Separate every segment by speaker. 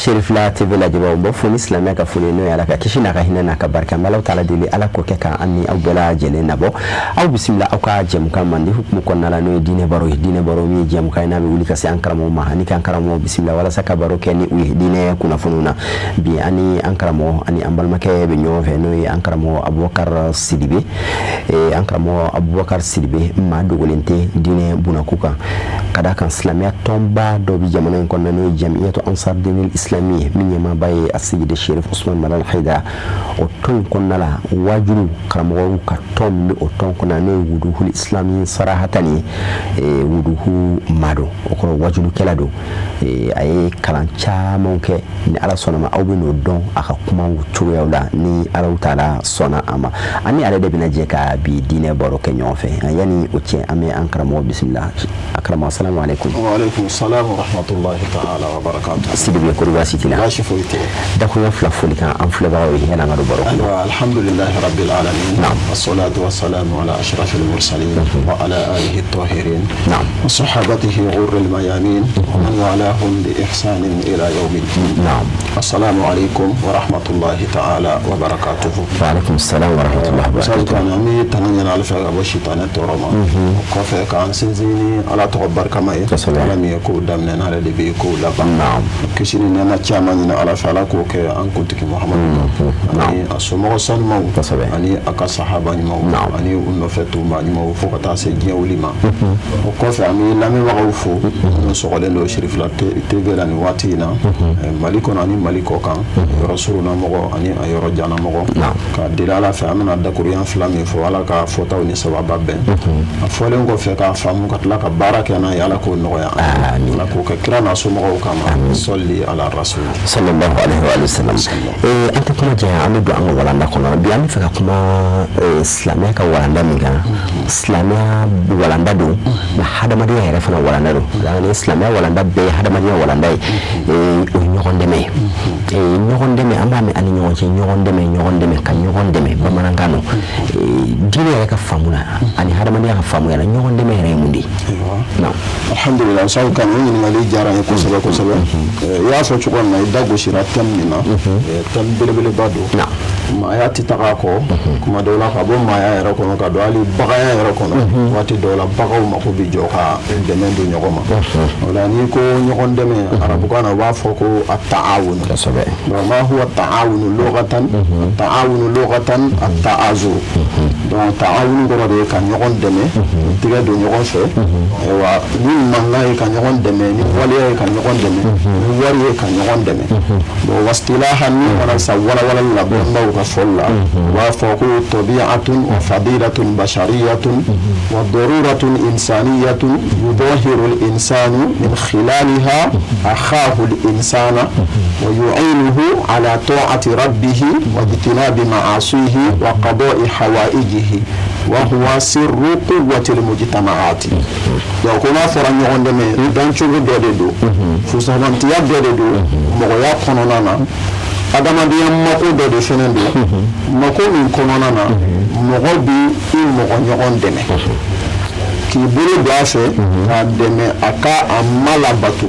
Speaker 1: Cherifla TV lajɛbaaw, n b'aw fo ni silamɛya ka foli, n'o ye Ala ka kisi n'a ka hinɛ n'a ka barika. N bɛ Alahu taala deli, Ala k'o kɛ k'an ni aw bɛɛ lajɛlen nabɔ. Aw bisimila aw ka jɛmukan mandi hukumu kɔnɔna la, n'o ye diinɛ baro ye. Diinɛ baro min ye jɛmukan ye, n'a bɛ wuli ka se an karamɔgɔw ma ani k'an karamɔgɔw bisimila walasa ka baro kɛ ni u ye diinɛ kunnafoniw na. Bi, an ni an karamɔgɔ ani an balimakɛ bɛ ɲɔgɔn fɛ, n'o ye an karamɔgɔ Abubakar Sidibe. An karamɔgɔ Abubakar Sidibe, maa dogolen tɛ diinɛ bunakun kan, ka d'a kan silamɛya tɔnba dɔ bɛ jamana in kɔnɔ, n'o ye Jamiyatu Ansar Dinil Islami ye, min ɲɛmaaba ye Aseyidi Sherif Usman Madani Hayidara. O tɔn in kɔnɔna la, waajulu karamɔgɔw ka tɔn min bɛ o tɔn kɔnɔ, n'o ye Wuduhul Islami Sarahatan ye, wuduhu maa don, o kɔrɔ waajulukɛla don. A ye kalan caman kɛ. Ni Ala sɔnna ma, aw bɛ n'o dɔn a ka kumaw cogoyaw la, ni Ala taala sɔnna a ma. Ani ale de bɛna jɛ ka bi diinɛ baro kɛ ɲɔgɔn fɛ. Yanni o cɛ, an bɛ an karamɔgɔ bisimila. A karamɔgɔ, salamu aleykum.
Speaker 2: Waaleykum salam wa rahmatulahi taala wa barakatuh.
Speaker 1: Sidibe, kori baasi t'i la?
Speaker 2: Baasi foyi tɛ.
Speaker 1: Dakuruɲɛ fila foli kan an filɛbagaw ye yanni an ka don baro kɔnɔ.
Speaker 2: Ayiwa, alhamdulilahi rabbil alamin. Wassalatu wassalamu ala ashrafil mursalin wa ala alihi tahirin. Wa sahabatihi ghurril mayamin wa man walahum bi ihsanin ila yawmi ddin. Assalamu alaikum wa rahmatullahi ta'ala wa barakatuhu.
Speaker 1: Wa alaikum salam wa rahmatullahi wa
Speaker 2: barakatuhu.
Speaker 1: Ustaz,
Speaker 2: an bɛ tanga ɲini Ala fɛ ka bɔ sitanɛ tɔɔrɔ ma. O kɔfɛ, k'an sinsin ni Ala tɔgɔ barikama ye. Ala min ye kow daminɛ, n'ale de bɛ kow laban. Kisi ni nɛɛma caman ɲini Ala fɛ, Ala k'o kɛ an kuntigi Muhamadu ani a somɔgɔ sanumaw ani a ka sahaba ɲumanw ani u nɔfɛ tuguba ɲumanw fo ka taa se diɲɛ wuli ma. O kɔfɛ, an bɛ lamɛnbagaw fo minnu sɔgɔlen don Cherifla TV la nin waati in na, Mali kɔnɔ ani Mali kɔ kan, yɔrɔ surunna mɔgɔ ani a yɔrɔ janna mɔgɔ, ka deli Ala fɛ, an bɛna dakurunya fila min fɔ, Ala ka fɔtaw ni sababa bɛn. A fɔlen kɔfɛ k'a faamu ka tila ka baara kɛ n'a ye, Ala k'o nɔgɔya, Ala k'o kɛ kira n'a somɔgɔw kama. Sɔli ala rasul.
Speaker 1: Sallallahu alaihi wa sallam. An tɛ kuma janya, an bɛ don an ka walanda kɔnɔ. Bi, an bɛ fɛ ka kuma silamɛya ka walanda min kan, silamɛya walanda don, nka hadamadenya yɛrɛ fana walanda don. Ni silamɛya walanda bɛɛ ye hadamadenya walanda ye, o ye ɲɔgɔn dɛmɛ ye. Ɲɔgɔn dɛmɛ, an b'a mɛn an ni ɲɔgɔn cɛ, ɲɔgɔn dɛmɛ, ɲɔgɔn dɛmɛ, ka ɲɔgɔn dɛmɛ bamanankan don. Diinɛ yɛrɛ ka faamu na ani hadamadenya ka faamuya la, ɲɔgɔn dɛmɛ yɛrɛ ye mun de ye?
Speaker 2: Alhamdulilah, Ustaz Kane, o ɲininkali diyara n ye kosɛbɛ kosɛbɛ. I y'a fɔ cogo min na, i da gosira thème min na, thème belebeleba don. Maaya tɛ taga a kɔ. Kuma dɔw la, ka bɔ maaya yɛrɛ kɔnɔ ka don hali baganya yɛrɛ kɔnɔ, waati dɔw la baganw mako bɛ jɔ ka dɛmɛ don ɲɔgɔn ma. O la, n'i ko ɲɔgɔn dɛmɛ, arabukan na u b'a fɔ ko a ta'awun. Ma huwa ta'awunu lughatan? Ta'awunu lughatan at-ta'azur. Donc ta'awunu kɔrɔ de ye ka ɲɔgɔn dɛmɛ, tigɛ don ɲɔgɔn fɛ. Ayiwa, ni mankan ye ka ɲɔgɔn dɛmɛ, ni waleya ye ka ɲɔgɔn dɛmɛ, ni wari ye ka ɲɔgɔn dɛmɛ. Bon, wastilahan, ni mana sa walawalali la, dɔnbaw ka fɔli la, u b'a fɔ ko tabi'atun wa fadilatun bashariyatun wa daruratun insaniyatun yudahiru al-insanu min khilaliha akhahu al-insana wa yu'inuhu ala ta'ati rabbihi wa ijtinabi ma'asihi wa qada'i hawaijihi wa huwa sirru quwwati al-mujtama'ati. Donc ko n'a fɔra ɲɔgɔn dɛmɛ, dancogo dɔ de don, fusamantiya dɔ de don mɔgɔya kɔnɔna na, adamadenya mako dɔ de fɛnɛ don, mako min kɔnɔna na mɔgɔ bi i mɔgɔ ɲɔgɔn dɛmɛ, k'i bolo don a fɛ k'a dɛmɛ a ka a ma labato.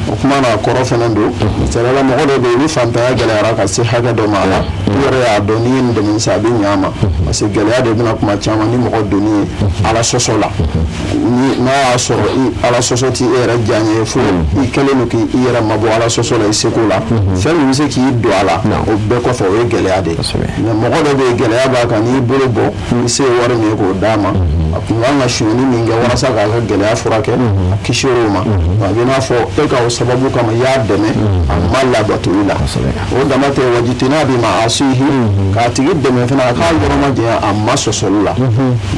Speaker 2: O kuma n'a kɔrɔ fɛnɛ don. Misaliya la, mɔgɔ dɔ bɛ yen, ni fantanya gɛlɛyara ka se hakɛ dɔ ma a la, i yɛrɛ y'a dɔn n'i ye nin dɛmɛ sisan, a bɛ ɲɛ a ma, parce que gɛlɛya de bɛna kuma caman ni mɔgɔ donni ye Ala sɔsɔ la. Ni n'a y'a sɔrɔ i Ala sɔsɔ t'i e yɛrɛ diya ye, fo i kɛlen don k'i yɛrɛ mabɔ Ala sɔsɔ la i seko la, fɛn min bɛ se k'i don a la, o bɛɛ kɔfɛ, o ye gɛlɛya de ye. Mais mɔgɔ dɔ bɛ yen, gɛlɛya b'a kan, n'i bolo bɔ, i se ye wari min ye k'o d'a ma, a kun kan ka sonyɛni min kɛ walasa k'a ka gɛlɛya furakɛ, a kisi o ma. A bɛ n'a fɔ e ka o sababu kama, i y'a dɛmɛ a ma labato i la. O dama tɛ, wajitinabi ma'asihi, k'a tigi dɛmɛ fana a k'a yɔrɔ majanya a ma sɔsɔli la.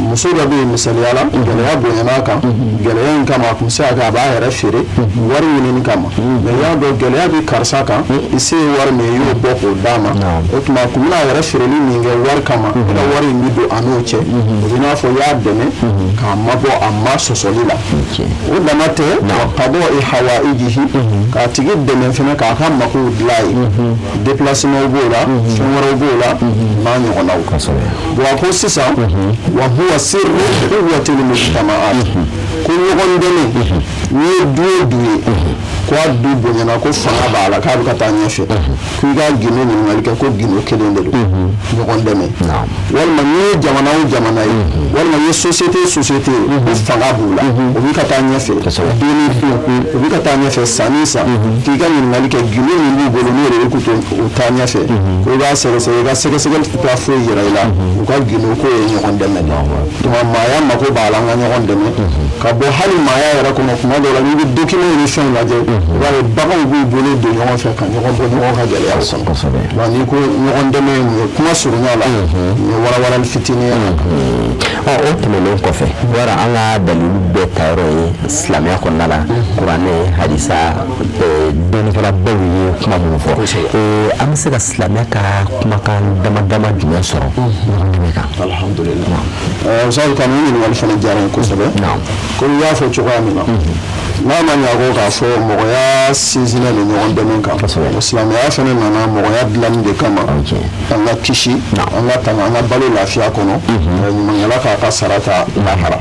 Speaker 2: Muso dɔ bɛ yen, misaliya la, gɛlɛya bonyana a kan. Gɛlɛya in kama, a kun bɛ se ka kɛ a b'a yɛrɛ feere wari ɲinini kama, mais i y'a dɔn gɛlɛya bɛ karisa kan, i se ye wari min ye, i y'o bɔ k'o d'a ma. O tuma, a kun bɛna a yɛrɛ feereli min kɛ wari kama, i ka wari in bɛ don a n'o cɛ. O bɛ n'a fɔ i y'a dɛmɛ k'a mabɔ a ma sɔsɔli la. O dama tɛ, wa qada'i hawaijihi, k'a tigi dɛmɛ fana k'a ka makow dilan ye. Déplacement b'o la, fɛn wɛrɛw b'o la, n'a ɲɔgɔnnaw. Bon, a ko sisan wa huwa sirru quwwatil mujtama'at, ko ɲɔgɔn dɛmɛ, n'i ye du o du ye. Ko a du bonyana, ko fanga b'a la, k'a bɛ ka taa ɲɛfɛ, ko i ka gindo ɲininkali kɛ, ko gindo kelen de don, ɲɔgɔn dɛmɛ. Walima n'i ye jamana o jamana ye, walima i ye société o société ye, ko fanga b'u la, u bɛ ka taa ɲɛfɛ don ni don, u bɛ ka taa ɲɛfɛ san ni san, k'i ka ɲininkali kɛ, gindo min b'u bolo n'o de bɛ k'u to u taa ɲɛfɛ, ko i b'a sɛgɛsɛgɛ, i ka sɛgɛsɛgɛli tɛ taa foyi yira i la, u ka gindo ko ye ɲɔgɔn dɛmɛ de. Tuma maaya mako b'a la an ka ɲɔgɔn dɛmɛ ka bɔ hali maaya yɛrɛ kɔnɔ. Kuma dɔw la, n'i bɛ document ni fɛnw lajɛ, i b'a ye baganw b'u bolo don ɲɔgɔn fɛ ka ɲɔgɔn bɔ ɲɔgɔn ka gɛlɛya kɔnɔ. Wa n'i ko ɲɔgɔn dɛmɛ ye mun ye, kuma surunya la, nin ye walawalali fitinin ye.
Speaker 1: Ɔ, o tɛmɛnen kɔfɛ, yɔrɔ an ka dalilu bɛɛ ta yɔrɔ ye silamɛya kɔnɔna la, kuranɛ, hadisa, dɔnnikɛlabaw ye kuma minnu fɔ, an bɛ se ka silamɛya ka kumakan dama dama jumɛn sɔrɔ ɲɔgɔn dɛmɛ kan?
Speaker 2: Alhamdulillah, Ustaz Kanu, ɲininkali fana diyara n ye kosɛbɛ. Komi i y'a fɔ cogoya min na, n'a ma ɲa ko k'a fɔ mɔgɔya sinsinnen don ɲɔgɔn dɛmɛ kan, silamɛya fana nana mɔgɔya dilanni de kama, an ka kisi, an ka tanga, an ka balo lafiya kɔnɔ, ɲumankɛla k'a ka sara ta lahara.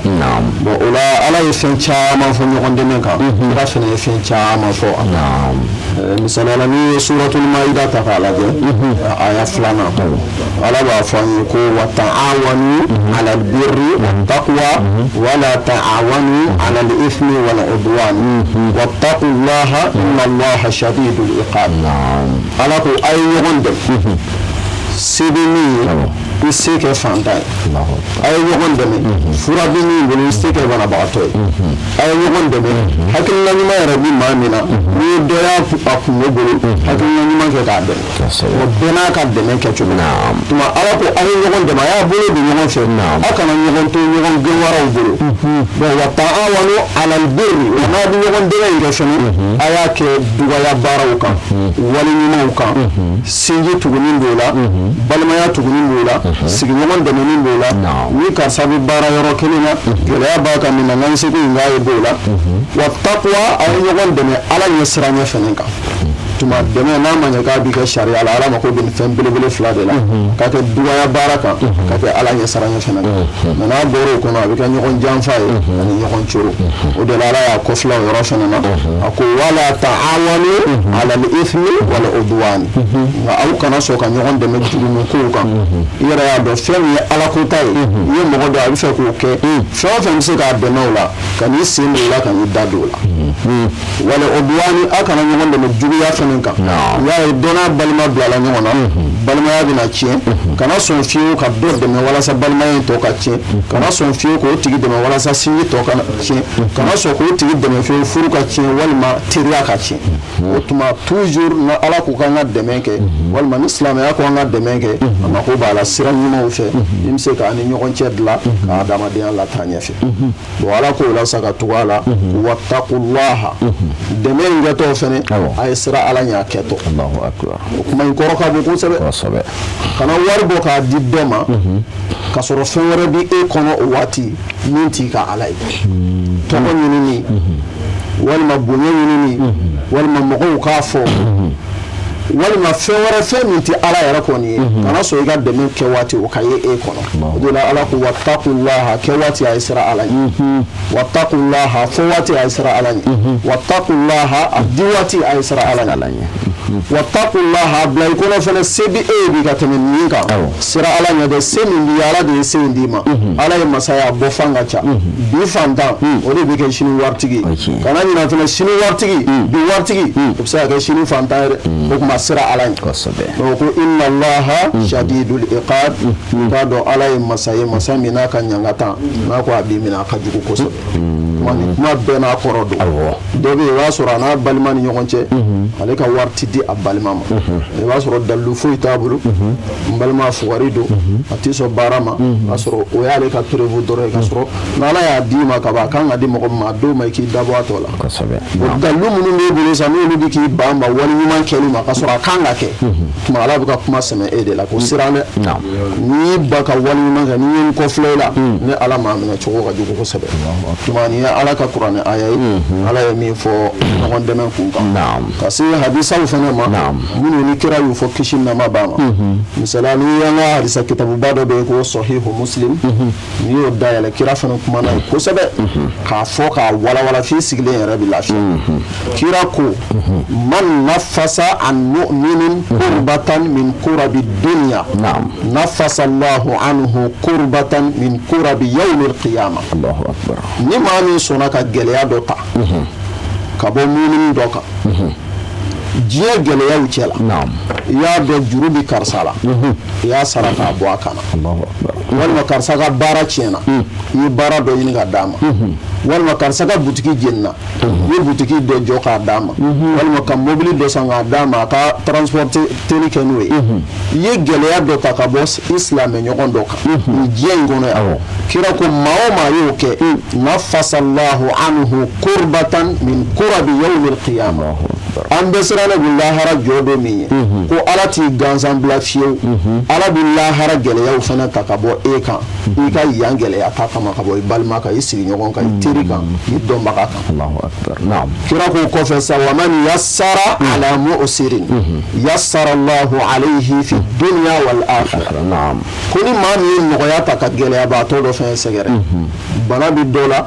Speaker 2: Bon, o la Ala ye fɛn caman fɔ ɲɔgɔn dɛmɛ kan, kira fana ye fɛn caman fɔ a kan. Misaliya la, n'i ye suratul maida ta k'a lajɛ, aya filanan, Ala b'a fɔ an ye ko wa ta'awanu ala albirri wattaqwa wala ta'awanu ala al-ithmi wal udwan wattaqullaha inna Allaha shadidul iqab. Ala ko a ye ɲɔgɔn dɛmɛ, se bɛ min ye, i se kɛ fantan ye. A ye ɲɔgɔn dɛmɛ, fura bɛ min bolo, i se kɛ banabagatɔ ye. A ye ɲɔgɔn dɛmɛ, hakilina ɲuman yɛrɛ bɛ maa min na, n'i ye dɔ y'a a kungo bolo, hakilina ɲuman kɛ k'a dɛmɛ. O bɛɛ n'a ka dɛmɛ kɛcogo. Tuma Ala ko a ye ɲɔgɔn dɛmɛ, a y'a bolo don ɲɔgɔn fɛ, aw kana ɲɔgɔn to ɲɔgɔn gɛnwaraw bolo. Bon, wa ta'awanu alal birri, wa n'a bɛ ɲɔgɔn dɛmɛ in kɛ fɛnɛ, a y'a kɛ dugaya baaraw kan, wale ɲumanw kan, sinji tuguni b'o la, balimaya tuguni b'o la, sigiɲɔgɔn dɛmɛni b'o la. Ni karisa bɛ baara yɔrɔ kelen na, gɛlɛya b'a kan nin na, n'an seko in k'a ye b'o la. Wa taqwa, a ye ɲɔgɔn dɛmɛ Ala ɲɛ siranɲɛ fɛnɛ kan. Tuma dɛmɛ, n'a ma ɲɛ k'a b'i kɛ sariya la, Ala mako bɛ nin fɛn belebele fila de la, k'a kɛ dugaya baara kan, ka kɛ Ala ɲɛ siranɲɛ fɛnɛ kan. Mɛ n'a bɔra o kɔnɔ, a bɛ kɛ ɲɔgɔn janfa ye ani ɲɔgɔn coro. O de la Ala y'a kɔfilɛ o yɔrɔ fɛnɛ na, a ko wala ta'awanu ala al-ithmi wal udwan, nka aw kana sɔn ka ɲɔgɔn dɛmɛ jurumu kow kan. I yɛrɛ y'a dɔn fɛn min ye Ala kota ye, i ye mɔgɔ dɔn a bɛ fɛ k'o kɛ, fɛn o fɛn bɛ se k'a dɛmɛ o la, ka n'i sen don o la, ka n'i da don o la. Wala udwani, aw kana ɲɔgɔn dɛmɛ juguya fɛnɛ kan. I y'a ye dɔ n'a balima bilala ɲɔgɔn na, balimaya bɛna tiɲɛ. Kana sɔn fiyewu ka dɔ dɛmɛ walasa balimaya in tɔ ka tiɲɛ. Kana sɔn fiyewu k'o tigi dɛmɛ walasa sinji tɔ ka tiɲɛ. Kana sɔn k'o tigi dɛmɛ fiyewu furu ka tiɲɛ walima teriya ka tiɲɛ. O tuma toujours na Ala ko k'an ka dɛmɛ kɛ, walima ni silamɛya ko an ka dɛmɛ kɛ, a mako b'a la sira ɲumanw fɛ min bɛ se k'an ni ɲɔgɔn cɛ dilan, ka adamadenya lataa ɲɛfɛ. Bon, Ala k'o la sa ka tugu a la, wattaqullaha, dɛmɛ in kɛtɔ fɛnɛ, a ye sira Ala ɲɛ a kɛtɔ. O kuma in kɔrɔ ka bon kosɛbɛ. Kana wari bɔ k'a di dɔ ma k'a sɔrɔ fɛn wɛrɛ bɛ e kɔnɔ o waati min t'i ka Ala ye. Tɔgɔ ɲinini, walima bonya ɲinini, walima mɔgɔw k'a fɔ, walima fɛn wɛrɛ, fɛn min tɛ Ala yɛrɛ kɔni ye, kana sɔn i ka dɛmɛ kɛ waati o ka ye e kɔnɔ. O de la Ala ko wattaqullaha, kɛ waati a ye sira Ala ɲɛ, wattaqullaha, fɔ waati a ye sira Ala ɲɛ, wattaqullaha, a di waati a ye sira Ala ɲɛ, wattaqullaha, a bila i kɔnɔ fɛnɛ se bɛ e ye bi ka tɛmɛ nin kan, sira Ala ɲɛ dɛ. Se min b'i ye, Ala de ye se in d'i ma. Ala ye masa ye, a bɔ fan ka ca. Bi fantan, o de bɛ kɛ sini waritigi. Kana ɲinɛ fɛnɛ, sini waritigi, bi waritigi, o bɛ se ka kɛ sini fantan ye dɛ. O tuma sira Ala ɲɛ. Donc ko inna Allaha shadidul iqab, k'a dɔn Ala ye masa ye, masa min n'a ka ɲangata, n'a ko a b'i minɛ, a ka jugu kosɛbɛ. Kuma ni kuma bɛɛ n'a kɔrɔ don. Dɔ bɛ yen, i b'a sɔrɔ a n'a balima ni ɲɔgɔn cɛ, ale ka wari ti di a balima ma. I b'a sɔrɔ dalilu foyi t'a bolo, n balima fugari don, a tɛ sɔn baara ma. O b'a sɔrɔ o y'ale ka preuve dɔrɔn ye, ka sɔrɔ n'Ala y'a d'i ma ka ban, a kan ka di mɔgɔ min ma, a d'o ma, i k'i dabɔ a tɔ la. O dalilu minnu b'e bolo sisan, n'olu bɛ k'i ban ma wali ɲuman kɛli ma, ka sɔrɔ a kan ka kɛ, tuma Ala bɛ ka kuma sɛmɛ e de la ko siran dɛ. N'i y'i ba ka wali ɲuman kɛ, n'i ye n kɔfilɛ i la, ne Ala m'a minɛ cogo ka jugu kosɛbɛ. Tuma nin ye Ala ka kuranɛ aya ye, Ala ye min fɔ ɲɔgɔn dɛmɛ kun kan, ka se hadisaw fana ma minnu ni kira y'u fɔ, kisi nɛɛma b'a ma. Misaliya, n'i y'an ka hadisa kitabuba dɔ bɛ yen ko Sɔhihu Muslim, n'i y'o dayɛlɛ, kira fana kumana ye kosɛbɛ k'a fɔ k'a walawala f'i sigilen yɛrɛ bɛ lafiya. Kira ko: man nafasa an mu'minin kurbatan min kurabi dunya, nafasa Allahu anhu kurbatan min kurabi yawmil qiyamah.
Speaker 1: Allahu akbar.
Speaker 2: Ni maa min sɔnna ka gɛlɛya dɔ ta ka bɔ mumini dɔ kan diɲɛ gɛlɛyaw cɛ la, i y'a dɔn juru bɛ karisa la, i y'a sara k'a bɔ a kan na, walima karisa ka baara tiɲɛna, i ye baara dɔ ɲini ka d'a ma, walima karisa ka butigi jenina, i ye butigi dɔ jɔ k'a d'a ma, walima ka mobili dɔ san k'a d'a ma a ka transporter kɛ n'o ye, i ye gɛlɛya dɔ ta ka bɔ i silamɛ ɲɔgɔn dɔ kan nin diɲɛ in kɔnɔ yan, kira ko maa o maa y'o kɛ, nafasallahu anhu kurbatan min kurabi yawmil qiyamah. An bɛɛ sirannen don lahara jɔ don min ye, ko Ala t'i gansan bila fiyewu. Ala bɛ lahara gɛlɛyaw fana ta ka bɔ e kan, i ka yan gɛlɛya ta kama, ka bɔ i balima kan, i sigiɲɔgɔn kan, i teri kan, i dɔnbaga kan.
Speaker 1: Allahu akbar, naam.
Speaker 2: Kira ko kɔfɛ sa: wa man yassara ala mu'sirin, yassara Allahu alayhi fi dunya wal akhirah. Ko ni maa min ye nɔgɔya ta ka gɛlɛyabaatɔ dɔ fɛn sɛgɛrɛ, bana bɛ dɔ la,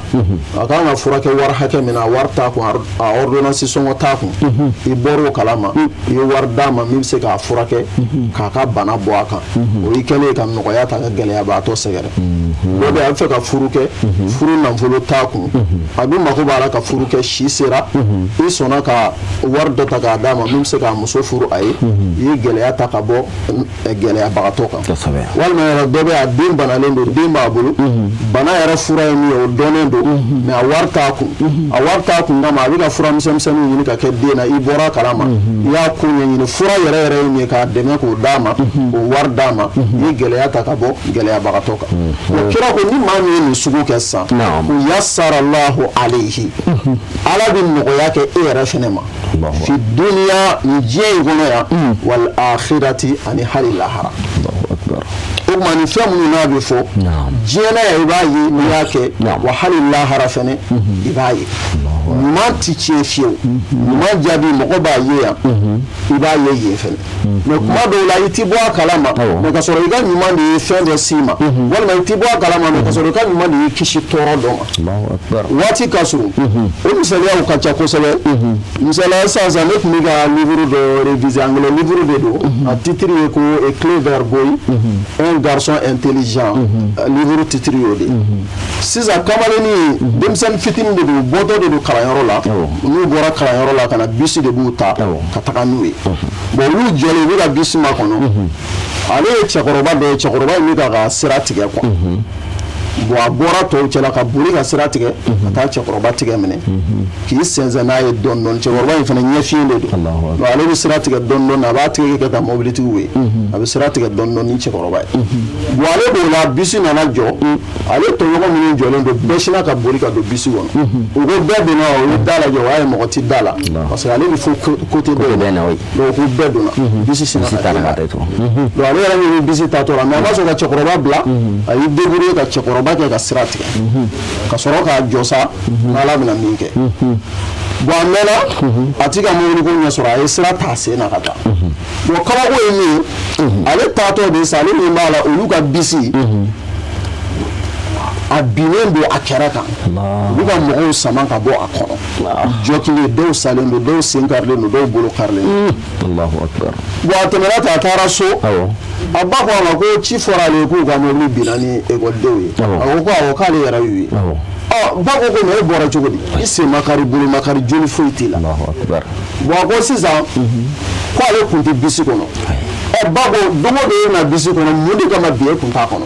Speaker 2: a kan ka furakɛ wari hakɛ min na, a wari t'a kun, a ordonnance sɔngɔ t'a kun, i bɔr'o kalama, i ye wari d'a ma min bɛ se k'a furakɛ k'a ka bana bɔ a kan, o y'i kɛlen ye ka nɔgɔya ta ka gɛlɛyabaatɔ sɛgɛrɛ. Dɔ bɛ yen, a bɛ fɛ ka furu kɛ, furu nafolo t'a kun, a dun mako b'a la ka furu kɛ, si sera, i sɔnna ka wari dɔ ta k'a d'a ma min bɛ se k'a muso furu a ye, i ye gɛlɛya ta ka bɔ gɛlɛyabagatɔ kan. Walima yɛrɛ dɔ bɛ, a den banalen don, den b'a bolo, bana yɛrɛ fura ye min ye o dɔnnen don, mais a wari t'a kun, a wari t'a kun kama a bɛ ka fura misɛnmisɛnninw ɲini ka kɛ den na, i bɔra a kalama, i y'a ko ɲɛɲini, fura yɛrɛ yɛrɛ ye min ye k'a dɛmɛ k'o d'a ma, k'o wari d'a ma, i ye gɛlɛya ta ka bɔ gɛlɛyabagatɔ kan. O kira ko ni maa min ye nin sugu kɛ sisan, ko yassarallahu alayhi, Ala bɛ nɔgɔya kɛ e yɛrɛ fɛnɛ ma, fi dunya, nin diɲɛ in kɔnɔ yan, wal akhirati, ani hali lahara. O tuma nin fɛn minnu n'a bɛ fɔ diɲɛ na yan, i b'a ye n'i y'a kɛ, wa hali lahara fɛnɛ i b'a ye. Ɲuman ti tiɲɛ fiyewu. Ɲuman jaabi, mɔgɔ b'a ye yan, i b'a ye yen fɛnɛ. Mais kuma dɔw la, i ti bɔ a kalama, mais ka sɔrɔ i ka ɲuman de ye fɛn dɔ s'i ma, walima i ti bɔ a kalama, mais ka sɔrɔ i ka ɲuman de y'i kisi tɔɔrɔ dɔ ma. Waati ka surun, o misaliyaw ka ca kosɛbɛ. Misaliya, sisan sisan ne tun bɛ ka livre dɔ réviser, anglais livre de don, a titre ye ko Clever Boy, un garçon intelligent. Livre titre y'o de ye. Sisan kamalennin, denmisɛnnin fitinin de don, bɔtɔ de don kalanyɔrɔ la. N'u bɔra kalanyɔrɔ la ka na, bisi de b'u ta ka taga n'u ye. Bon, olu jɔlen, u bɛ ka bisi makɔnɔ. Ale ye cɛkɔrɔba dɔ ye, cɛkɔrɔba in bɛ ka sira tigɛ quoi. Bon, a bɔra tɔw cɛla ka boli ka sira tigɛ ka taa cɛkɔrɔba tigɛ minɛ k'i sɛnsɛn n'a ye dɔɔni dɔɔni. Cɛkɔrɔba in fana ɲɛfiyen de don. Ale bɛ sira tigɛ dɔɔni dɔɔni, a b'a tigɛ kɛ taa mobilitigiw ye, a bɛ sira tigɛ dɔɔni dɔɔni ni cɛkɔrɔba ye. Bon, ale b'o la, bisi nana jɔ. Ale tɔɲɔgɔn minnu jɔlen don, bɛɛ sinna ka boli ka don bisi kɔnɔ. U ko bɛɛ donna, u ye da lajɛ, o y'a ye mɔgɔ ti da la, parce que ale bɛ fo côté dɔ in na. Donc ko bɛɛ donna, bisi sinna ka teliya. Donc ale yɛrɛ min bɛ bisi tatɔ la, mais a ma sɔn ka cɛkɔrɔba bila, a y'i débrouiller ka cɛkɔrɔba kɛ ka sira tigɛ, ka sɔrɔ k'a jɔ sa n'Ala bɛna min kɛ. Bon, a mɛnna, a ti ka mobili ko ɲɛ sɔrɔ, a ye sira ta a sen na ka taa. Bon, kabako ye min ye, ale taatɔ de sa, ale min b'a la, olu ka bisi a binnen don a kɛrɛ kan, u bɛ ka mɔgɔw sama ka bɔ a kɔnɔ jɔkili, dɔw salen don, dɔw sen karilen don, dɔw bolo karilen don.
Speaker 1: Allahu akbar.
Speaker 2: Bon, a tɛmɛna ten, a taara so. A ba ko a ma ko ci fɔra ale ye k'u ka mobili binna ni ekɔlidenw ye. A ko ko awɔ, k'ale yɛrɛ y'u ye. Ɔ, ba ko ko mais e bɔra cogo di? I sen ma kari, bolo ma kari, joli foyi t'i la.
Speaker 1: Allahu akbar.
Speaker 2: Bon, a ko sisan ko ale tun tɛ bisi kɔnɔ. Ɔ, ba ko don o don e na bisi kɔnɔ, mun de kama bi e tun t'a kɔnɔ?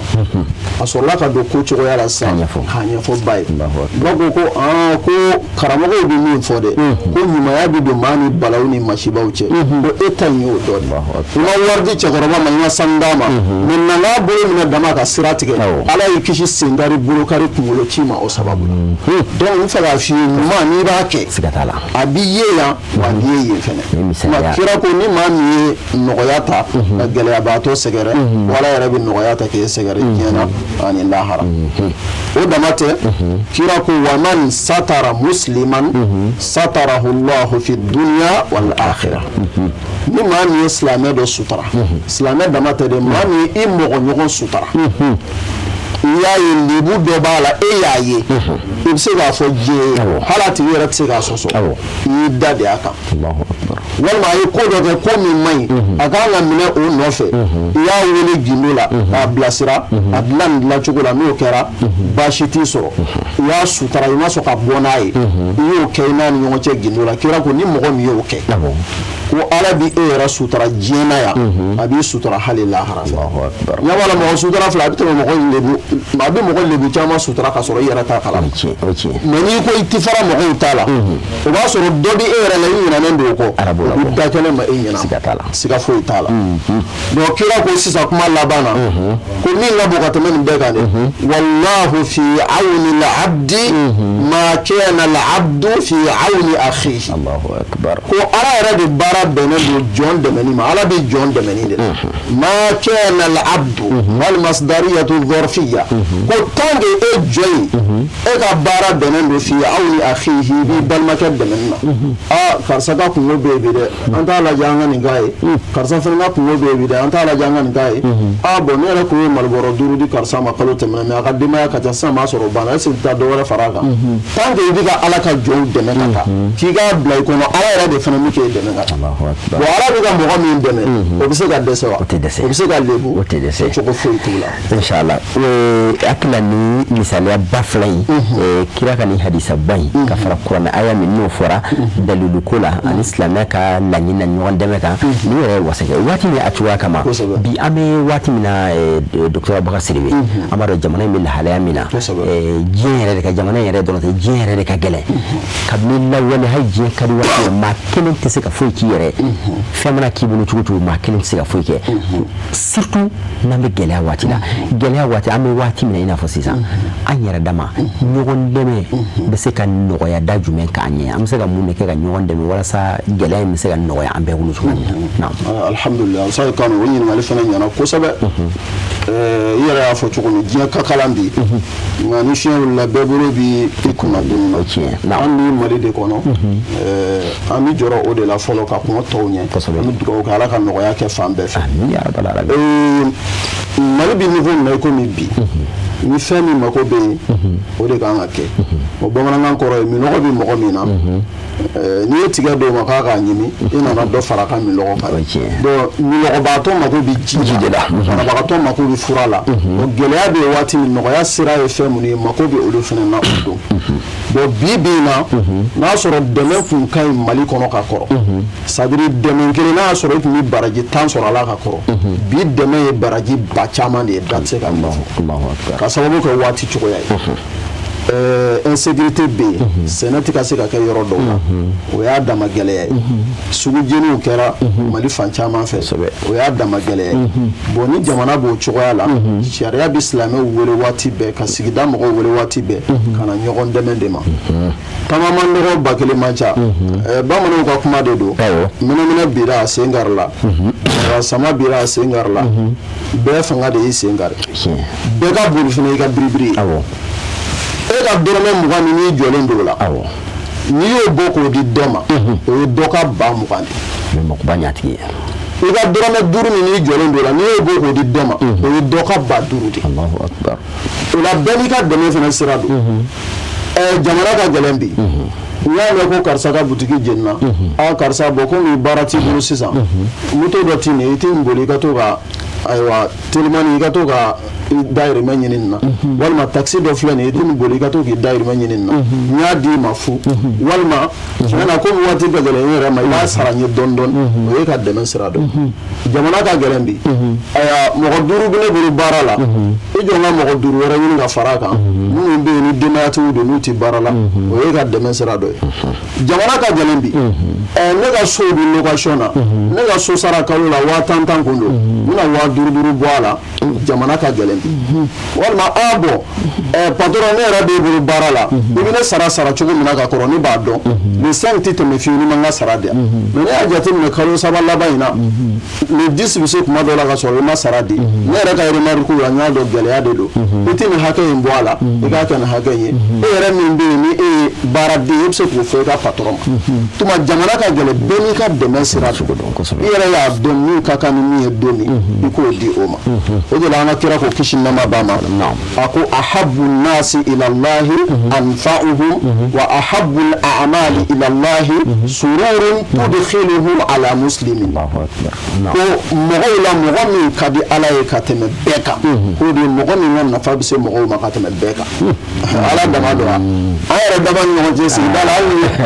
Speaker 2: A sɔrɔla ka don ko cogoya la sisan k'a ɲɛfɔ ba ye. Ba ko ko aa, ko karamɔgɔw bɛ min fɔ dɛ, ko ɲumanya bɛ don maa ni balawu ni masibaw cɛ, ko e ta in y'o dɔ de. I ma wari di cɛkɔrɔba ma, i ma sanu d'a ma, mais nana bolo minɛ dama ka sira tigɛ, Ala y'i kisi senkari, bolokari, kunkolo ci ma o sababu la. Donc n fɛ k'a f'i ye, ɲuman n'i b'a kɛ,
Speaker 1: siga t'a la,
Speaker 2: a b'i ye yan, wa a b'i ye yen fɛnɛ. Nka kira ko ni maa min ye nɔgɔya ta ka gɛlɛyabaatɔ sɛgɛrɛ, wala yɛrɛ bɛ nɔgɔya ta k'e sɛgɛrɛ diɲɛ na ani lahara. O dama tɛ, kira ko: wa man satara musliman satarahu Allahu fi dunya wal akhirah. Ni maa min ye silamɛ dɔ sutara, silamɛ dama tɛ dɛ, maa min ye i mɔgɔ ɲɔgɔn sutara, i y'a ye lebu dɔ b'a la, e y'a ye, i bɛ se k'a fɔ diɲɛ ye, hali a tigi yɛrɛ tɛ se k'a sɔsɔ, i y'i da de a kan, walima a ye ko dɔ kɛ, ko min man ɲi, a kan ka minɛ o nɔfɛ, i y'a wele gindo la k'a bilasira, a dilan nin dilan cogo la, n'o kɛra baasi t'i sɔrɔ, i y'a sutara, i ma sɔn ka bɔ n'a ye, i y'o kɛ i n'a ni ɲɔgɔn cɛ gindo la. Kira ko ni mɔgɔ min y'o kɛ, ko Ala b'i e yɛrɛ sutura diɲɛ na yan, a b'i sutura hali lahara. Ɲɛ b'a la, mɔgɔ sutura fila, a bɛ tɛmɛ mɔgɔ lebu, a bɛ mɔgɔ lebu caman sutura ka sɔrɔ i yɛrɛ t'a kalama. Mais n'i ko i ti fara mɔgɔw ta la, o b'a sɔrɔ dɔ bɛ e yɛrɛ la, i ɲinɛnen don o kɔ, o bɛ da kɛnɛ ma e ɲɛna, siga foyi t'a la. Donc kira ko sisan kuma laban na ko min ka bon ka tɛmɛ nin bɛɛ kan dɛ: wallahu fi awni al-abdi ma kana al-abdu fi awni akhihi. Ko Ala yɛrɛ de baara bɛnnen don jɔn dɛmɛni ma, Ala bɛ jɔn dɛmɛni de la. Ma kana al-abdu wal masdariyatu dharfiyya, ko tant que e jɔn in, e ka baara bɛnnen don fi awni akhihi, i b'i balimakɛ dɛmɛni na. Aa, karisa ka kungo bɛ yen bi dɛ, an t'a lajɛ an ka nin k'a ye. Karisa fana ka kungo bɛ yen bi dɛ, an t'a lajɛ an ka nin k'a ye. Aa bon, ne yɛrɛ kun ye malibɔrɔ 5 di karisa ma kalo tɛmɛnen, mais a ka denbaya ka ca sisan, b'a sɔrɔ o banna, est ce que taa dɔ wɛrɛ fara a kan? Tant que i bɛ ka Ala ka jɔnw dɛmɛ ka taa, k'i k'a bila i kɔnɔ, Ala yɛrɛ de fana bɛ k'e dɛmɛ ka taa. Bon, Ala bɛ ka mɔgɔ min dɛmɛ, o bɛ se ka dɛsɛ wa?
Speaker 1: O tɛ dɛsɛ.
Speaker 2: O bɛ se ka lebu?
Speaker 1: O tɛ dɛsɛ.
Speaker 2: Cogo foyi t'o la.
Speaker 1: Inshallah. Hakili la ni misaliya ba fila in, kira ka nin hadisa ba in ka fara kuranɛ aya min n'o fɔra dalilu ko la, ani silamɛya ka laɲini na ɲɔgɔn dɛmɛ kan, nin yɛrɛ ye wasa kɛ waati min a cogoya kama. Bi an bɛ waati min na, docteur Abubakar Sidibe, an b'a dɔn jamana in bɛ lahalaya min na, diɲɛ yɛrɛ de ka, jamana in yɛrɛ dɔrɔn tɛ, diɲɛ yɛrɛ de ka gɛlɛn kabini lawale. Hali diɲɛ ka di waati min, maa kelen tɛ se ka foyi k'i yɛrɛ. Fɛn mana k'i bolo cogo o cogo, maa kelen tɛ se ka foyi kɛ, surtout n'an bɛ gɛlɛya waati la. Gɛlɛya waati an bɛ waati min na, i n'a fɔ sisan, an yɛrɛ dama ɲɔgɔn dɛmɛ bɛ se ka nɔgɔya da jumɛn k'an ɲɛ? An bɛ se ka mun de kɛ ka ɲɔgɔn dɛmɛ walasa gɛlɛya in bɛ se ka nɔgɔya an bɛɛ bolo cogo min na?
Speaker 2: Alhamdulilah, Ustaz Kanu, o ɲininkali fana ɲɛna kosɛbɛ. I yɛrɛ y'a fɔ cogo min, diɲɛ ka kalan bi, nka ni fiɲɛ wulila, bɛɛ bolo bi i kunna donni na. An bɛ Mali de kɔnɔ, an bɛ jɔrɔ o de la fɔlɔ ka kɔn tɔw ɲɛ. An bɛ dugawu kɛ, Ala ka nɔgɔya kɛ fan bɛɛ fɛ. Mali bɛ niveau min na i komi bi, ni fɛn min mako bɛ yen, o de kan ka kɛ. O bamanankan kɔrɔ ye minɔgɔ bɛ mɔgɔ min na, n'i ye tigɛ d'o ma k'a k'a ɲimi, i nana dɔ fara a ka minɔgɔ kan. Donc minɔgɔbaatɔ mako bɛ ji de la, banabagatɔ mako bɛ fura la. O gɛlɛya bɛ yen waati min, nɔgɔya sira ye fɛn minnu ye, mako bɛ olu fana na o don. Bon, bi bi in na, n'a sɔrɔ dɛmɛ kun ka ɲi Mali kɔnɔ ka kɔrɔ, c'est à dire dɛmɛ kelen, n'a y'a sɔrɔ i tun bɛ baraji 10 sɔrɔ a la ka kɔrɔ, bi dɛmɛ ye baraji ba caman de ye, da tɛ se ka fɔ, ka sababu kɛ waati cogoya ye. Insécurité bɛ yen, sɛnɛ tɛ ka se ka kɛ yɔrɔ dɔw la, o y'a dama gɛlɛya ye. Sugu jeniw kɛra Mali fan caman fɛ, o y'a dama gɛlɛya ye. Bon, ni jamana b'o cogoya la, sariya bɛ silamɛw wele waati bɛɛ, ka sigida mɔgɔw wele waati bɛɛ, ka na ɲɔgɔn dɛmɛ de ma. Taama man dɔgɔ, ba kelen man ca. Bamananw ka kuma de don: mɛnɛmɛnɛ bira a sen kari la, sama bira a sen kari la, bɛɛ fanga de y'i sen kari. Bɛɛ ka boli fana i ka biribiri ye. E ka dɔrɔmɛ 20 min n'i jɔlen don o la, n'i y'o bɔ k'o di dɔ ma, o ye dɔ ka ba 20 de
Speaker 1: ye. Makoba ɲatigi ye.
Speaker 2: I ka dɔrɔmɛ 5 min n'i jɔlen don o la, n'i y'o bɔ k'o di dɔ ma, o ye dɔ ka ba 5 de. O la, bɛɛ n'i ka dɛmɛ fana sira don. Jamana ka gɛlɛn bi. N y'a mɛn ko karisa ka butigi jenina. Aa karisa, bɔ komi baara t'i bolo sisan, moto dɔ t'i nin, i t'i boli, i ka to ka, ayiwa, telimani, i ka to ka i dahirimɛ ɲini nin na, walima takisi dɔ filɛ nin ye, i tɛ nin boli, i ka to k'i dahirimɛ ɲini nin na, n y'a d'i ma fu, walima tiɲɛ na, komi waati ka gɛlɛn n yɛrɛ ma, i b'a sara n ye dɔɔni dɔɔni. O ye ka dɛmɛ sira dɔ. Jamana ka gɛlɛn bi. Ayiwa, mɔgɔ 5 bɛ ne bolo baara la, i jɔ n ka mɔgɔ 5 wɛrɛ ɲini ka fara a kan, minnu bɛ yen ni denbayatigiw don, n'u tɛ baara la, o ye ka dɛmɛ sira dɔ ye. Jamana ka gɛlɛn bi. Ne ka so bɛ location na, ne ka so sara kalo la 10 000 10 kun don, n bɛna waa duuru duuru bɔ a la, jamana ka gɛlɛn bi. Walima a bon, patron, ne yɛrɛ b'e bolo baara la, i bɛ ne sara sara cogo min na ka kɔrɔ, ne b'a dɔn le 5 tɛ tɛmɛ fiyewu ni ma n ka sara di yan. Mais ne y'a jateminɛ kalo 3 laban in na, le 10 bɛ se kuma dɔ la ka sɔrɔ i ma sara di. Ne yɛrɛ ka remarque la, n y'a dɔn gɛlɛya de don. I tɛ nin hakɛ in bɔ a la, i k'a kɛ nin hakɛ in ye. E yɛrɛ min bɛ yen ni e ye baaraden ye, e bɛ se k'o fɔ i ka patron ma. Tuma jamana ka gɛlɛn, bɛɛ n'i ka dɛmɛ sira don. I yɛrɛ y'a dɔn min ka kan ni min ye don min, i k'o di o ma. O de la an ka kira ko, kisi nɛɛma b'a ma, a ko: ahabbu nasi ila Allahi anfa'uhum wa ahabbu al-a'mali ila Allahi sururun tudkhiluhu ala muslimin. Ko mɔgɔw la, mɔgɔ min ka di Ala ye ka tɛmɛ bɛɛ kan, k'o de ye mɔgɔ min ka nafa bɛ se mɔgɔw ma ka tɛmɛ bɛɛ kan. Ala dama don, an yɛrɛ dama ni ɲɔgɔn cɛ sigida la,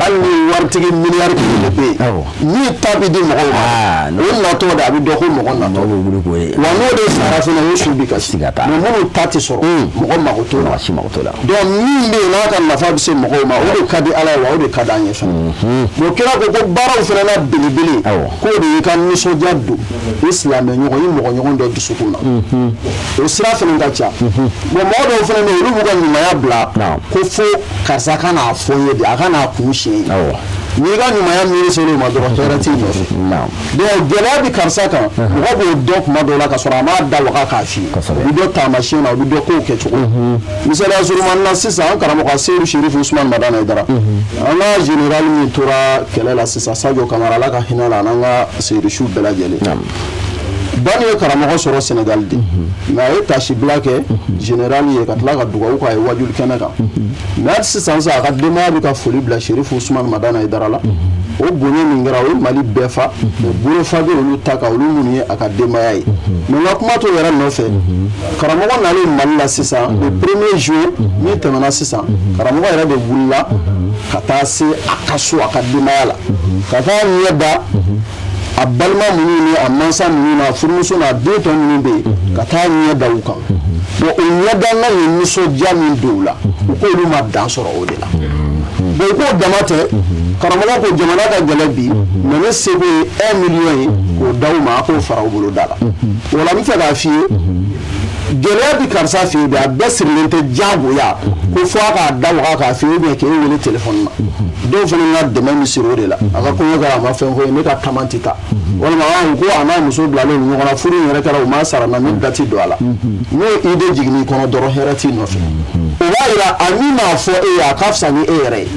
Speaker 2: hali ni waritigi miliyari kelen de bɛ yen, min ta bɛ di mɔgɔw ma, o natɔ de a bɛ dɔn ko mɔgɔ natɔ. Wa n'o de sara fana, o su bi kasi. Mais minnu ta tɛ sɔrɔ, mɔgɔ mako t'o la.
Speaker 1: Si mako t'o la.
Speaker 2: Donc min bɛ yen n'a ka nafa bɛ se mɔgɔw ma, o de ka di Ala ye, wa o de ka di an ye fana. Bon, kira ko ko baaraw fana na belebele, k'o de y'i ka nisɔndiya don i silamɛ ɲɔgɔn, i mɔgɔ ɲɔgɔn dɔ dusukun na. O sira fana ka ca. Bon, mɔgɔ dɔw fana bɛ yen, olu b'u ka ɲumanya bila ko fo karisa ka n'a fɔ n ye de, a ka n'a kun siɲɛ ye. N'i ka ɲumanya miiri ser'o ma dɔrɔn, hɛrɛ t'i nɔfɛ. Donc gɛlɛya bɛ karisa kan, mɔgɔ b'o dɔn kuma dɔw la ka sɔrɔ a m'a da waga k'a f'i ye. U bɛ dɔn taamasiyɛn na, u bɛ dɔn kow kɛcogo. Misaliya surumani na sisan, an karamɔgɔ Seyidu Serifu Usumani Madani Hayidara, an ka général min tora kɛlɛ la sisan, Sadio Kamara, Ala ka hinɛ la, an'an ka Seyidu bɛɛ lajɛlen. Bani ye karamɔgɔ sɔrɔ Sénégal de, mais a ye tasibila kɛ général ye ka tila ka dugawu k'a ye wajuli kɛnɛ kan. Mais hali sisan sa, a ka denbaya bɛ ka foli bila Serifu Usumani Madani Hayidara la. O bonya min kɛra, o ye Mali bɛɛ fa, mais bolofa bɛ olu ta kan, olu minnu ye a ka denbaya ye. Mais n ka kuma t'o yɛrɛ nɔfɛ. Karamɔgɔ nalen Mali la sisan le 1er juin min tɛmɛna sisan, karamɔgɔ yɛrɛ de wulila ka taa se a ka so, a ka denbaya la, ka taa ɲɛ da a balima minnu ni a mansa minnu n'a furumuso n'a den tɔ minnu bɛ yen, ka taa ɲɛ da u kan. Bon, o ɲɛdanga ye nisɔndiya min don u la, u k'olu ma dan sɔrɔ o de la. Bon, u k'o dama tɛ, karamɔgɔ ko jamana ka gɛlɛn bi, mais ne seko ye 1 million ye k'o d'aw ma, a k'o fara u bolo da la. O la n bɛ fɛ k'a f'i ye, gɛlɛya bi karisa fɛ yen bi, a bɛɛ sirilen tɛ diyagoya ko fo a k'a da waga k'a f'i ye ou bien k'e wele téléphone na. Dɔw fana ka dɛmɛ bɛ siri o de la. A ka kɔɲɔ kɛra, a ma fɛn fɔ ye, ne ka taman tɛ taa. Walima u ko a n'a muso bilalen ɲɔgɔn na, furu in yɛrɛ kɛra, u ma sara na, ni date don a la. N'o idée jiginn'i kɔnɔ dɔrɔn, hɛrɛ t'i nɔfɛ. O b'a yira a min m'a fɔ e ye, a ka fisa ni e yɛrɛ ye.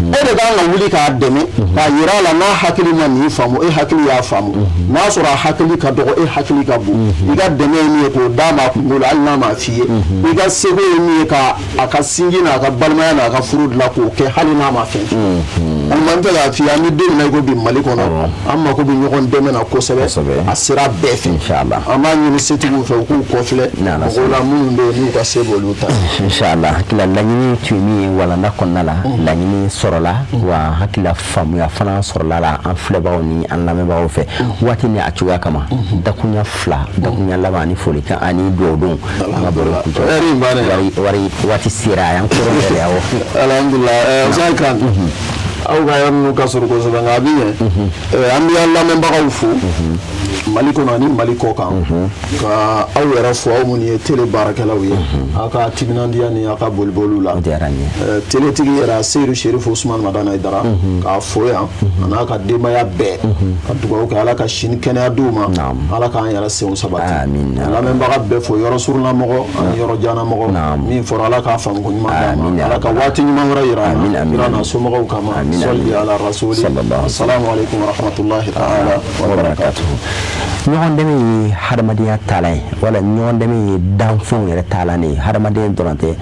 Speaker 2: E de kan ka wuli k'a dɛmɛ, k'a yira a la n'a hakili ma nin faamu, e hakili y'a faamu. N'a sɔrɔ a hakili ka dɔgɔ, e hakili ka bon. I ka dɛmɛ ye min ye, k'o d'a ma a kunkolo la, hali n'a m'a f'i ye. I ka seko ye min ye, ka a ka sinji n'a ka balimaya n'a ka furu dilan, k'o kɛ hali n'a ma fɛn f'i ye. An b'an fɛ k'a f'i ye, an bɛ don min na i ko bi, Mali kɔnɔ, an mako bɛ ɲɔgɔn dɛmɛ na kosɛbɛ a sira bɛɛ fɛ. An b'a ɲini setigiw fɛ, u k'u kɔfilɛ mɔgɔw la minnu bɛ yen n'u ka se b'olu ta.
Speaker 1: Inshallah. Hakili laɲini tun ye min ye walanda kɔnɔna la, laɲini sɔrɔla wa, hakili faamuya fana sɔrɔla la an filɛbagaw ni an lamɛnbagaw fɛ. Waati ni a cogoya kama, dakunya fila, dakunya laban ani folikan ani dugawu don, an ka baro kuncɛ. Wari waati sera a y'an kɔrɔ yɛrɛ. Awɔ.
Speaker 2: Alhamdulilah, Ustaz kan aw ka yɔrɔ ninnu ka surun kosɛbɛ, nka a bɛ ɲɛ. An bɛ an lamɛnbagaw fo Mali kɔnɔ ani Mali kɔ kan, ka aw yɛrɛ fo, aw minnu ye télé baarakɛlaw ye, aw ka timinandiya ni aw ka boliboliw la.
Speaker 1: O diyara n ye.
Speaker 2: Télétigi yɛrɛ Seyidu Serifu Usumani Madani Hayidara, k'a fo yan a n'a ka denbaya bɛɛ, ka dugawu kɛ, Ala ka sini kɛnɛya d'u ma, Ala k'an yɛrɛ senw sabati. Lamɛnbaga bɛɛ fo, yɔrɔ surunna mɔgɔ ani yɔrɔ janna mɔgɔ. Min fɔra, Ala k'a faamu ko ɲuman d'an ma, Ala ka waati ɲuman wɛrɛ yira an na, kira n'a somɔgɔw kama. Sɔli ala rasuli. Assalamu alaikum wa rahmatullahi ta'ala wa barakatuhu.
Speaker 1: Ɲɔgɔn dɛmɛ ye hadamadenya taalan ye, wala ɲɔgɔn dɛmɛ ye danfɛnw yɛrɛ taalan de ye. Hadamaden dɔrɔn tɛ,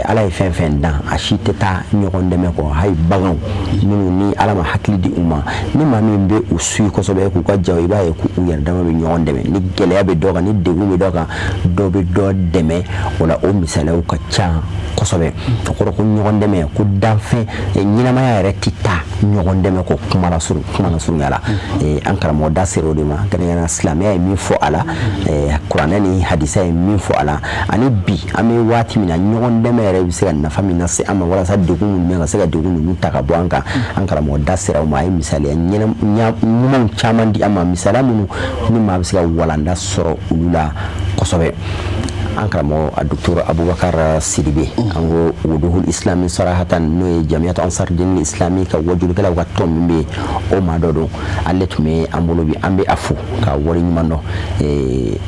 Speaker 1: Ala ye fɛn fɛn dan, a si tɛ taa ɲɔgɔn dɛmɛ kɔ. Hali baganw minnu ni Ala ma hakili di u ma, ni maa min bɛ u suit kosɛbɛ k'u ka jaw, i b'a ye k'u yɛrɛ dama bɛ ɲɔgɔn dɛmɛ. Ni gɛlɛya bɛ dɔ kan, ni degun bɛ dɔ kan, dɔ bɛ dɔ dɛmɛ o la. O misaliyaw ka ca kosɛbɛ. O kɔrɔ ko ɲɔgɔn dɛmɛ ko danfɛn ɲɛnamaya yɛrɛ. tɛ taa ɲɔgɔn dɛmɛ kɔ kuma la kuma la surunya la. An karamɔgɔ da sera o de ma, kɛrɛnkɛrɛnnenya silamɛya ye min fɔ a la, kuranɛ ni hadisa ye min fɔ a la, ani bi an bɛ waati min na, ɲɔgɔn dɛmɛ yɛrɛ bɛ se ka nafa min lase an ma walasa degun minnu bɛ ka se ka degun ninnu ta ka bɔ an kan. An karamɔgɔ da sera o ma, a ye misaliya ɲumanw caman di an ma, misaliya minnu ni maa bɛ se ka walanda sɔrɔ olu la kosɛbɛ. An karamɔgɔ a docteur Abubakar Sidibe, an ko Wuduhul Islami Sarahatan, n'o ye Jamiyatu Ansar Dini Islami ka wajulikɛlaw ka tɔn min bɛ yen, o maa dɔ don. Ale tun bɛ an bolo bi, an bɛ a fo ka wari ɲuman dɔn.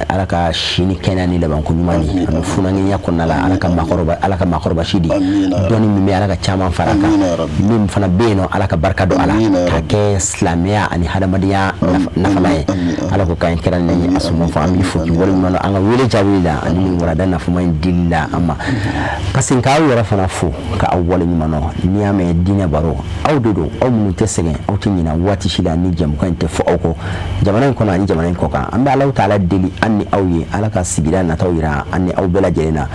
Speaker 1: Ala ka si ni kɛnɛya ni labanko ɲuman di. An bɛ funankɛnya kɔnɔna la, Ala ka maakɔrɔba si di. Dɔnni min bɛ, Ala ka caman fara a kan. Min fana bɛ yen nɔ, Ala ka barika don a la ka kɛ silamɛya ani hadamadenya nafala ye. Ala ko k'an kɛra ni a sɔngɔ fɔ. An b'i fo k'i wale ɲuman dɔn an ka wele jaabi la ani nin warada nafama in dili la an ma. Ka segin k'aw yɛrɛ fana fo ka aw wale ɲuman dɔn. N'i y'a mɛn diinɛ baro, aw de don, aw minnu tɛ sɛgɛn, aw tɛ ɲinɛ waati si la ni jɛmukan in tɛ fɔ aw kɔ, jamana in kɔnɔ ani jamana in kɔ kan. An bɛ Alahu taala deli an ni aw ye, Ala ka sigida nataw yira an ni aw bɛɛ lajɛlen na.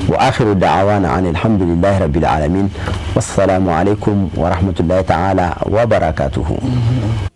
Speaker 1: Wa akhiru da'awana an alhamdulillahi rabbil alamin, wassalamu alaikum wa rahmatullahi ta'ala wa barakatuhu.